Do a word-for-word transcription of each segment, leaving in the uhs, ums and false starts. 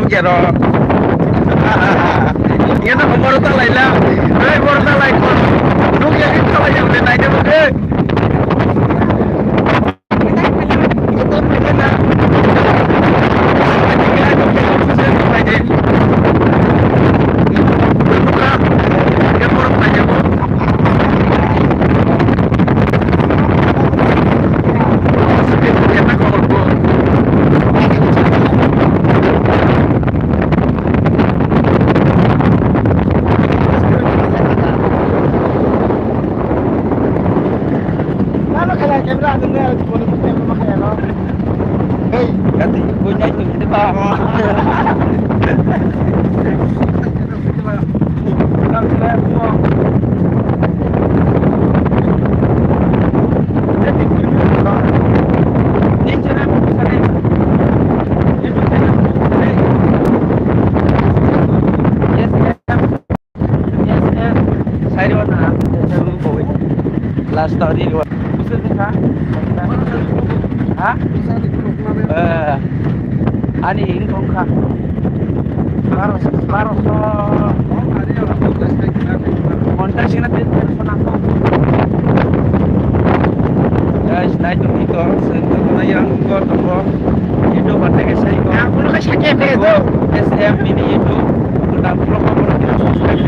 Jero. Ngena ko boro talai la. Hei, boro talai ko. Nuk ya ki talai ya, udah naik dulu, eh. Last story. Ha? Eh, ani wngkha. Baroso, baroso. Monta sina tin tin pona ko. Guys, nai to ni to, sen to na yang ko to ko. Indo bate ke sai ko. Ang pura ka sakya pe do. S M mini itu. Udah pulang ko pura kita subscribe.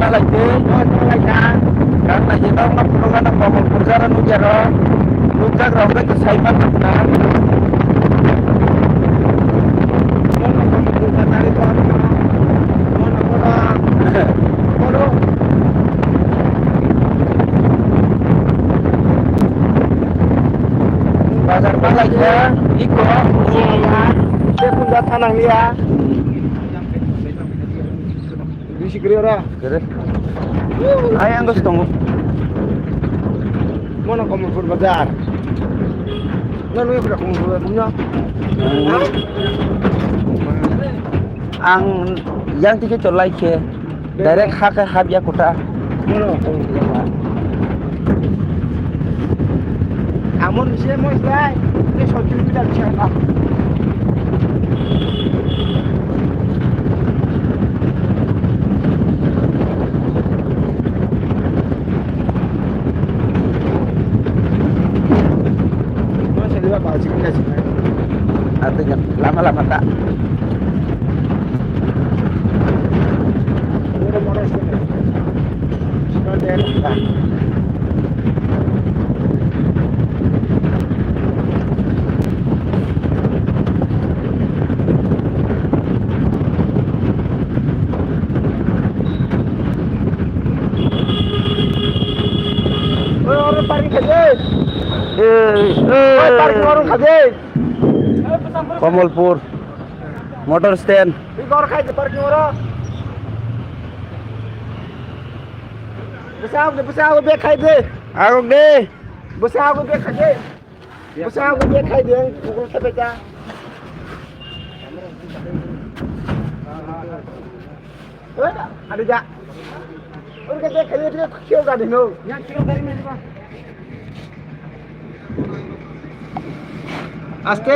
Laite. Kan laite tong na phunuga na Komolpur jara nukya ro. Nukjak rok bai kwsai man na. Mono Komolpur ka tari to. Mono kono. Kono. Bazar ba laite. Iko. Iya, iya. Dia pun datang nang dia. Bisi gede ora? Gede. Ai, ang gusto mo. Mono Komolpur bazar. Nanu ipra Komolpur bazar punya. Ang yang ticket cholai ke. Direct ha ke habya kota. Mono Komolpur bazar. Amon bisi mo islai. Ini satu kilometer bisi apa? Artinya lama lama tak. Oi, oro parking khaje. Oi, parking oro khaje. Komolpur motor stand. Oi, oro khaje parking oro. Bwsa, bwsa, bag khaje. Agok de. Bwsa, bag khaje. Bwsa, bag khaje. Google Pay ta. Oi, ada ja. Oro khaje, khaje, khaje, khaje, khaje, no. Aste.